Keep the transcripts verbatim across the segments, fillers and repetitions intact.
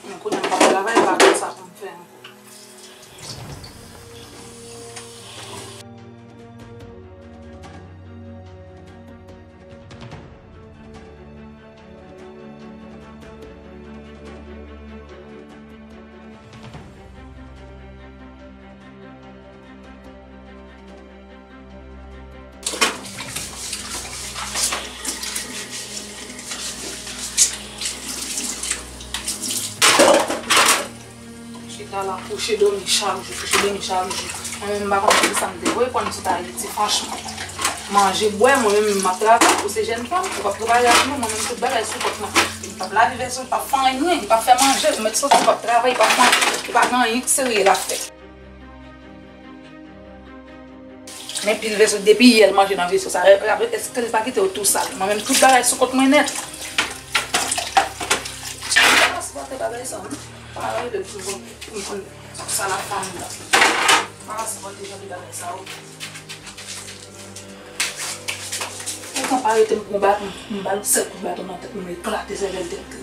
Men kounye a m p ap travay, pa konn sa pou m fè ankò. Chita la, kouche dòmi chak jou, kouche dòmi chak jou. Mwen menm, m pa konn poukisa m te voye kò m sot Ayiti, franchman. Manje, bwè, mwen menm, m ap travay, ou se jèn fanm, ou p ap prepare ak nou, mwen menm, tout bagay sou kont mwen. Li p ap lave vèso, li p ap fè anyen, li p ap fè manje, ou mèt soti, li p ap travay, li p ap fè anyen, li p ap gen anyen k serye l ap fè. Men pil vèso, depi yè l manje nan vèso sa, èske l pa kite yo tou sal? Mwen menm, tout bagay sou kont mwen nèt. M pa ka sipòte bagay sa, non. Pa rele m pou m konn, pou m konn sal ap fè m la. M pa ka sipòte jan de bagay sa yo. Ou konn pa rete m pran bat, m, m ba l sèl kout baton nan tèt, m eklate sèvèl tèt li.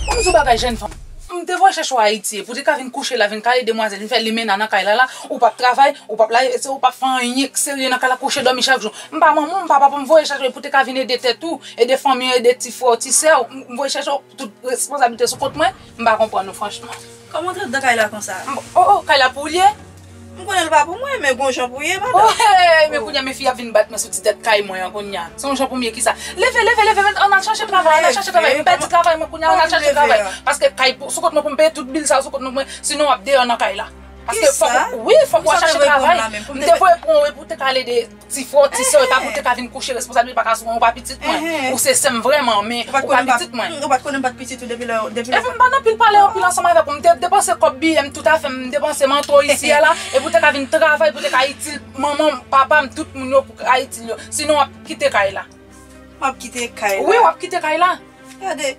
Ou m di w bagay jèn fanm. M te voye chèche w Ayiti, pou te ka vin kouche la, vin kale demwazèl, vin fè limena nan kay la la, ou p ap travay, ou p ap lave vèso, ou p ap fè anyen k serye nan kay la, kouche dòmi chak jou. M pa manman w, m pa papa w, m voye chèche w pou te ka vin ede tèt ou, ede fanmi w, ede ti frè w, ti sè w, m, m voye chèche w, tout responsablite sou kont mwen, m pa konprann ou franchman. Kòman w t antre anndan kay la konsa? M, o, o, kay la pou w li ye? M konnen l pa pou mwen, men gon jan pou ye, madanm. O, hey, men kounye a, men fi ap vin bat mwen sou ti tèt kay mwen an kounye a. Se yon jan pou m ye kisa? Leve, leve, leve, men ann al chache travay, ann al chache travay. M pèdi travay mwen kounye a, ann al chache travay. Paske kay pou, sou kont mwen pou m peye tout bil sa yo, sou kont mwen, sinon w ap deyò nan kay la. Paske fòk, wi, fòk w al chache travay. M te voye pran w wi pou te ka al ede ti frè w, ti sè w, e pa pou te ka vin kouche responsablite pa ka sou mwen, ou pa pitit mwen. Ou se sè m vrèman, men ou pa pitit mwen. Ou pa t konnen m pa t pitit ou depi lè, depi lè. Epi m pa nan pil pale anpil ansanm avèk ou. M te depanse kòb biyè m, tout afè m, m depanse m antre w isi a la, epi w te ka vin travay, pou w te ka itil manman m, papa m, tout moun yo, pou w ka itil yo. Sinon, w ap kite kay la. M ap kite kay la? Wi, w ap kite kay la. Gade.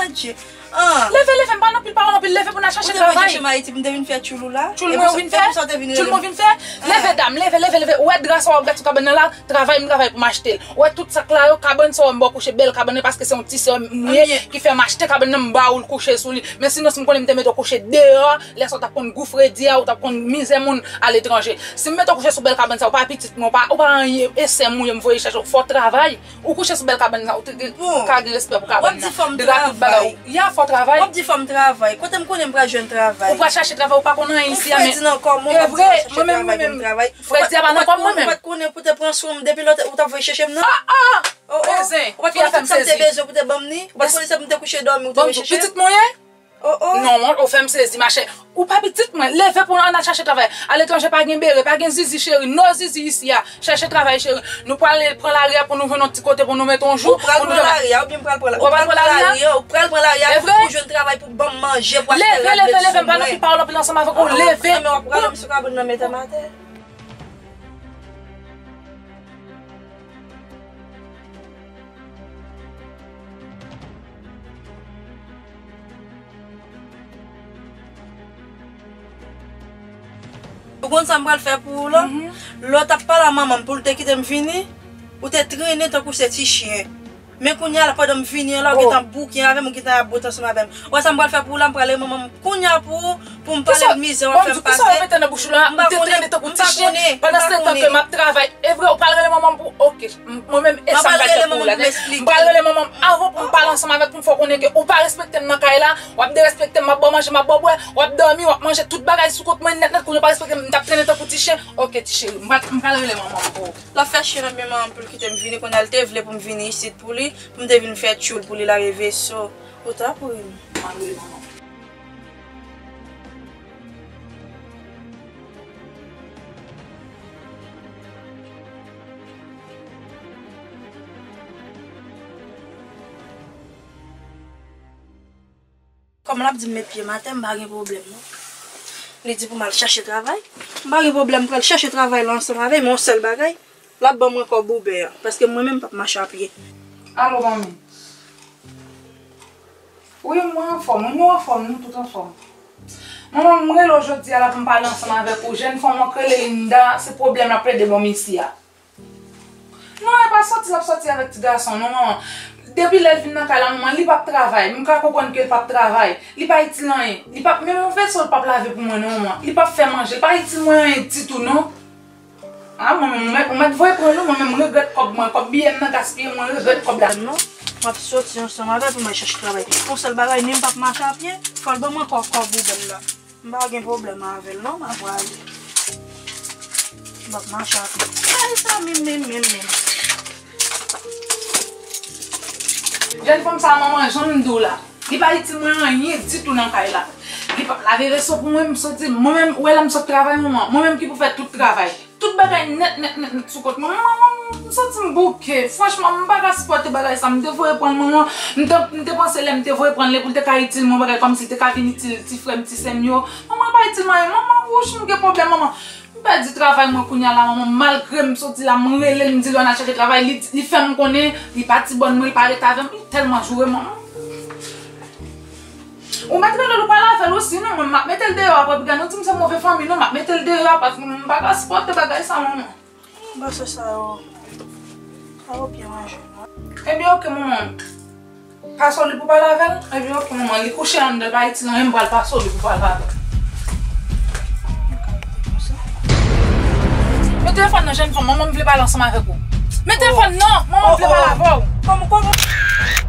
Adje. Ah. Leve, leve, m pa nan pil pawòl anpil, leve pou n al chache travay. Ou te vin chèche m Ayiti, m te vin fè tchoul ou la? Tchoul mwen ou vin fè? Tchoul mwen ou vin fè? Leve, dam, leve, leve, leve. Ou wè dra sa w ap gad sou kabann nan la? Travay m travay pou m achte l. Ou wè tout sak la yo, kabann sa w m ba w kouche, bèl kabann nan, paske se yon ti sè m ye ki fè m achte kabann nan, m ba ou l kouche sou li. Men sinon, si m konnen m te mete w kouche deyò, lè sa w t ap konn gou fredi a, ou t ap konn mizè moun aletranje. Si m mete w kouche sou bèl kabann sa, ou pa pitit mwen, ou pa, ou pa anyen, e sè m ou ye, m voye chèche w, fò w travay. Ou kouche sou bèl kabann sa, ou te gen, ka gen respè pou kabann nan. Dra, tout bagay, ou, ya, fò w travay. W ap di fò m travay. Kote m konnen m pral jwenn travay? Ou pral chache travay, ou pa konn anyen isi a, men. Ou fredi nan kò m, ou pa di fò m chache travay pou m travay. Fredi a pa nan kò m mwen menm. Ou pa t konnen pou te pran swen m depi lè ou t ap voye chèche m nan? Ah, ah! Oh, oh. Ou pa t konnen tout sa m te bezwen pou te ban m ni? Ou pa t konnen sa pou m te kouche dòmi, ou te voye chèche m? Pitit mwen ye? Oh, oh. Non, ou fè m sezi, machè. Ou pa pitit mwen. Leve pou ann al chache travay. Aletranje pa gen bere, pa gen zizi, cheri. No zizi isi a. Chèche travay, cheri. Nou pral pran lari a pou nou jwenn yon ti kote pou nou mete yon jou. Ou pral pran lari a, oubyen m pral pran lari a? Ou pral pran lari a? Ou pral pran lari a pou jwenn travay, pou ban m manje, pou achte rad medsin mwen. Leve, leve, leve, m pa nan pil pawòl anpil ansanm avèk ou. Leve. Anben w ap rale m sou kabann nan, mete m atè. Ou konn sa m pral fè pou ou la? Lè w t ap pale a manman m pou l te kite m vini, ou te trennen tankou se ti chen. Men kounye a la, pandan m vini an la, ou gentan bouke avè m, ou gentan rabot ansanm avè m. Ou wè sa m pral fè pou ou la? M pral rele manman m kounye a pou ou, pou m pale l mizè w ap fè m pase. Kisa w repete nan bouch ou la? M pa konnen, m pa konnen. Pandan se tan ke m ap travay, e vre, ou pral rele manman m pou, oke, m, mwen menm, e sa m pral fè pou ou la. M pral rele manman m avan pou m pale ansanm avèk, pou m fè w konnen ke ou pa respekte m nan kay la, w ap derespekte m, m ap ba w manje, m ap ba w bwè, w ap dòmi, w ap manje, tout bagay sou kont mwen nèt nèt, kounye a ou pa respekte m, m t ap trennen tankou ti chen. Oke, ti cheri, m pral, m pral rele manman m pou ou. L ap fè chen nan men manman m pou l kite m vini, kounye a l te vle pou m vini isit pou li, pou m te vin fè tchoul pou li, lave veso. Ou ta pou ri m. M ap rele manman m. Kòm l ap di m met pye m atè, m pa gen pwoblèm non. Li di pou m al chache travay. M pa gen pwoblèm, m pral chache travay la ansanm avè l, men yon sèl bagay, l ap ban mwen kòb Uber a, paske mwen menm m p ap mache a pye. Alo, manmi. Wi, mwen anfòm, wi, nou anfòm, nou tout anfòm. Manman, m rele w jodi a la pou m pale ansanm avèk ou. Jèn fanm an k rele Linda, se pwoblèm l ap plede ban m isi a. Non, e pa sòti l ap sòti avèk ti gason, non, manman. Depi lè l vin nan kay la, manman, li p ap travay. M ka konprann ke l p ap travay. Li pa itil anyen. Li p ap, menm yon veso l p ap lave pou mwen, non, manman. Li p ap fè manje. Li pa itil mwen anyen ditou, non. A, mwen menm, ou mèt, ou mèt voye pran l, wi, mwen menm, m regrèt kòb mwen. Kòb biyè m nan gaspiye, mwen regrèt kòb la. Non, m ap sòti ansanm avè l pou m al chache travay. Yon sèl bagay, ni m p ap mache a pye, fò l ban mwen kò-, kòb Uber la. M pa gen pwoblèm avè l non, m ap prale. M ap mache ak li. Ay, sa menm, menm, menm, menm. Jèn fanm sa, manman, jan m di w la, li pa itil mwen anyen ditou nan kay la. Li p ap lave veso pou mwen, m sot di, mwen menm, ou wè lè m sot travay, manman, mwen menm ki pou fè tout travay. Tout bagay nèt, nèt, nèt, nèt sou kont mwen. Manman, m santi m bouke. Franchman, m pa ka sipòte bagay sa. M te voye pran l, manman. M te, m te panse lè m te voye pran l, pou l te ka itil mwen, bagay kòmsi l te ka vin itil ti frè m, ti sè m yo. Manman, l pa itil mwen anyen. Manman, wouch, m gen pwoblèm, manman. M pèdi travay mwen kounye a la, manman. Malgre m soti la, m rele l, m di l ann al chèche travay. Li, li fè m konnen, li pa ti bòn mwen, li pa ret avè m. Li tèlman joure, manman. Ou mèt rele l, ou pale avè l osi, non, mwen, m ap mete l deyò apre, piga nou di m se move fanmi, non, m ap mete l deyò, paske m pa ka sipòte bagay sa, manman. Bon, se sa yo. Sa yo byen manje, non. Ebyen, oke, manman. Pase w li pou pale avè l? Ebyen, oke, manman, li kouche anndan, l pa itil anyen, m pral pase w li pou pale avè l. Men telefòn nan, jèn fanm, manman, m vle pale ansanm avèk ou. Men telefòn nan, manman, m vle pale avè w. Kòman, kòman?